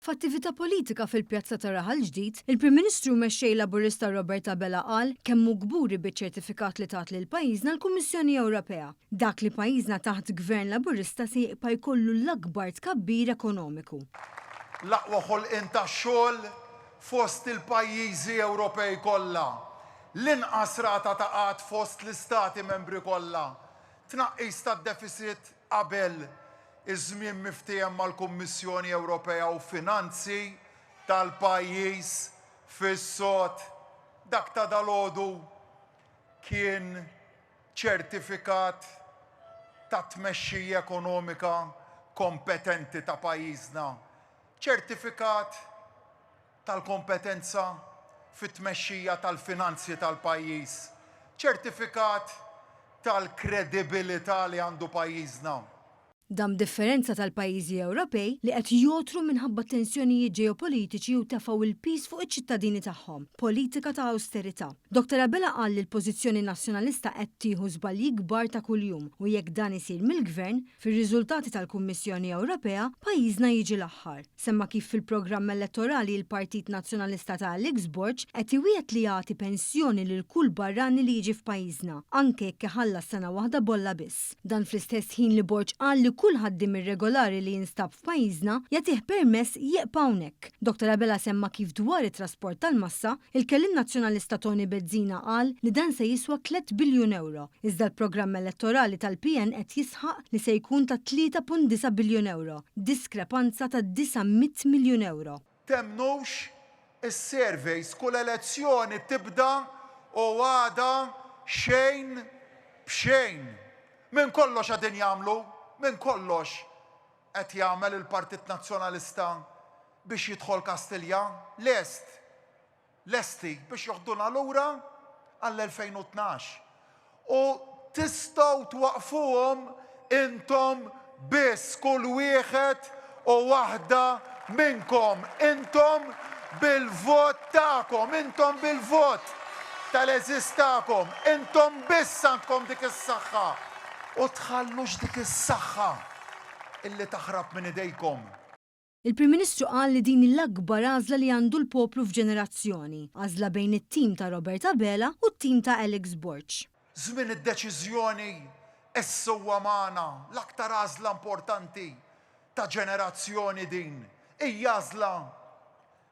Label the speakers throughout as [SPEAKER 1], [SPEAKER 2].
[SPEAKER 1] F'attività politika fil-pjazza ta' Raħal Ġdid, il-Prim Ministru u Mexxej Laburista Robert Abela qal kemm hu kburi biċ-ċertifikat li tat lil pajjiżna l-Kummissjoni Ewropea. Dak li pajjiżna taħt Gvern Laburista se jibqa' jkollu l-akbar tkabbir ekonomiku.
[SPEAKER 2] L-aqwa ħolqien ta' xogħol fost il-pajjiżi Ewropej kollha. L-inqas rata ta' qgħad fost l-istati membri kollha. Tnaqqis tad-defisit qabel iż-żmien miftiehem mal-Kummissjoni Ewropea u finanzi tal-pajjiż fis-sod. Dak ta' dalgħodu kien ċertifikat ta' tmexxija ekonomika kompetenti ta' pajjiżna. Ċertifikat tal-kompetenza fit-tmexxija tal-finanzi tal-pajjiż. Ċertifikat tal-kredibilità li għandu pajjiżna.
[SPEAKER 1] Dan b'differenza tal-pajjiżi Ewropej li qed jogħtru minħabba tensjonijiet ġeopolitiċi u tefgħu l-piż fuq iċ-ċittadini tagħhom, politika ta' awsterità. Dottor Abela qal li l-pożizzjoni Nazzjonalista qed tieħu żbalji kbar ta' kuljum u jekk dan isir mill-Gvern, fir-riżultati tal-Kummissjoni Ewropea, pajjiżna jiġi l-aħħar. Semma kif fil-programm elettorali il-Partit Nazzjonalista ta' Alex Borg qed iwiegħed li jagħti pensjoni lil kull barrani li jiġi f'pajjiżna, anke jekk iħallas sena waħda bolla biss. Dan fl-istess ħin li Borg qal li kull ħaddiem irregolari li jinstab f'pajjiżna jagħtih permess jieqpa' hawnhekk. Dottor Abela semma kif dwar it-trasport tal-massa, il-Kelliem Nazzjonalista Toni Bezzina qal li dan se jiswa tlett biljun ewro, iżda l-programm elettorali tal-PN qed jisħaq li se jkun ta' 3.9 biljun ewro, diskrepanza ta' 900 miljun ewro.
[SPEAKER 2] Temmnux is-surveys, kull elezzjoni tibda u għada xejn b'xejn. Minn kollox qegħdin jagħmlu, minn kollox qed jagħmel il-Partit Nazzjonalista biex jidħol Kastilja. Lest. Lesti biex joħduna lura għall-2012. U tistgħu twaqqfuhom intom biss, kull wieħed u waħda minnkom. Intom bil-vot tagħkom, intom bil-vot tal-għeżież tagħkom. Intom biss għandkom dik is-saħħa. U tħallux dik is-saħħa illi taħrab minn idejkom.
[SPEAKER 1] Il-Prim Ministru qal li din hi l-akbar għażla li għandu l-poplu f'ġenerazzjoni, għażla bejn it-tim ta' Robert Abela u t-tim ta' Alex Borg.
[SPEAKER 2] Żmien id-deċiżjoni issa huwa magħna, l-aktar għażla importanti ta' ġenerazzjoni din hija għażla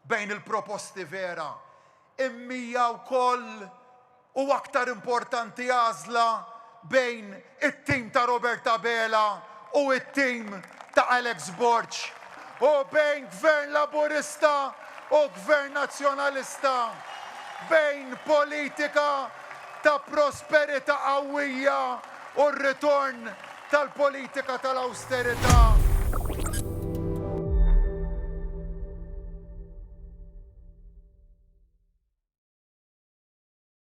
[SPEAKER 2] bejn il-proposti vera. Imma hija wkoll u aktar importanti għażla bejn it-tim ta' Robert Abela u t-tim ta' Alex Borg u bejn Gvern Laburista u Gvern Nazzjonalista, bejn politika ta' prosperità qawwija u r-ritorn tal-politika tal-awsterità.